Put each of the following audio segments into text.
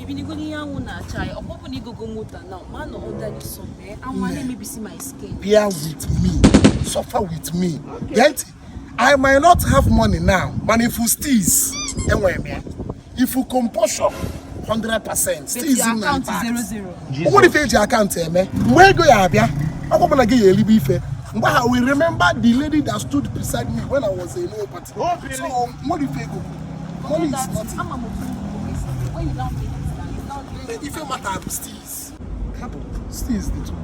Baby, nigodi ihe anwụ na-acha ya. Ọ bụ na igogo moto now, ma nọ under the sun, eh? Anwụ a na-emebisi my skin. Bear with me, suffer with me. Gee ntị, I might not have money now, mana ifu steez enwere m ya, ifu composure 100%. But Steez your m na account is intact. 00. O nwere ife eji account eme mgbe ego ya abịa ọkwa mụ na gị ya elibe ife mgbe ha will remember the lady that stood beside me when I was a nobody. So nwere ife ego, money is nothing. Ama m otu nwoke si eme. When you now make it now, you now get Ife matter bụ steez. Hapụ steez dị too much.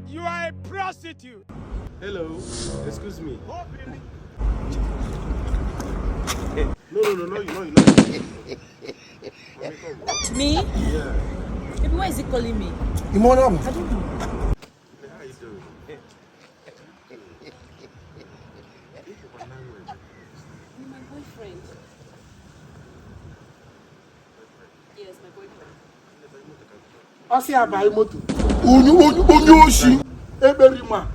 You are a prostitute. Hello, excuse me. No, no, no, no, you, no, you, no. Me? Yeah. Baby, why is he calling me? Ime onye ọ bụ? I don't know. How you doing? My boyfriend. Yes, my boyfriend. Ọ sị abaghị moto onye onye onye oshi ekperima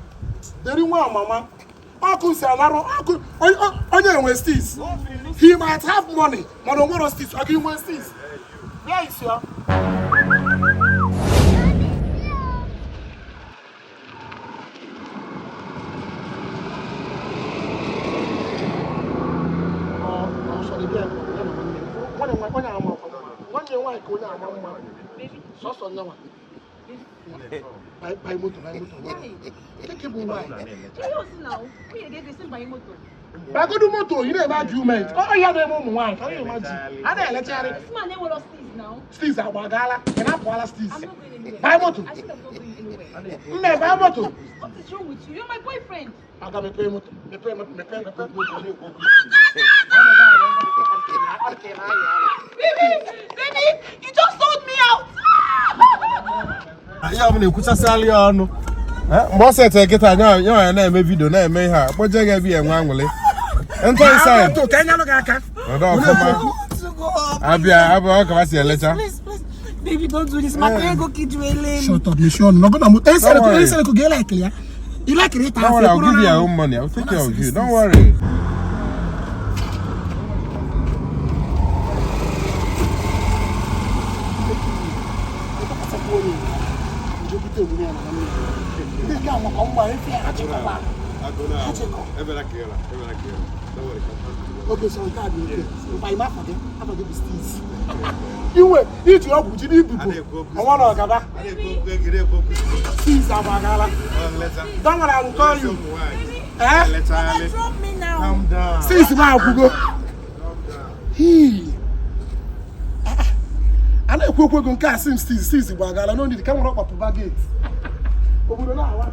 deri nwa mama ọkụ si alarụ ọkụ onye onye enwe steez. He might have money, mana o nwero steez. Ọ ga-enwe steez? Where is your nwanne nwaanyị ka onye ama mma sọsọ nyanwa buy moto, buy moto. Keke bụ nwaanyị. Bagodu moto, ị na-eme argument. Ọ ya na-eme ụmụ nwaanyị ka ọ na-eme ji a na-elecharị. Steez agbagala, ị na-apụala steez. Buy moto. Nne, buy moto. What is wrong with you? You're my boyfriend. Aga mepee moto, mepee, mepee, mepee. Baby, baby, you just sold me out. Ihe ọ bụla ekwuchasịala ya ọnụ. Mgbe ọ sete kịta nya ya na-eme video na-eme ihe a kpọje gị ebe ya enwe aṅụlị. Enter inside. Moto ka enyelụ gị aka. Nọdụ ọfụma. Abịa abịa ọ ka si elecha. Please, please. Baby, don't do this. My ego kijuele. Shut up, mechie ọnụ. Nọgụ na moto. Don't worry. Eseleko ga like ya. Ị like ịta. Don't worry, I'll give you your own money. I'll take care of you. Don't worry. Oge sọ nke a dị oke mkpa ime afọ gị, afọ gị bụ steez. Inwe iji ọgwụ jiri ibubo ọnwa na ọgaba steez agbagala. Don't worry, I will call you. Eh? Drop me now. Calm down. Steez m agwụgo. Hii. A na-ekwu okwu ego nke a sị m steez, steez gbagala. No need ka nwere ọkpapụba gate obodo na-awa.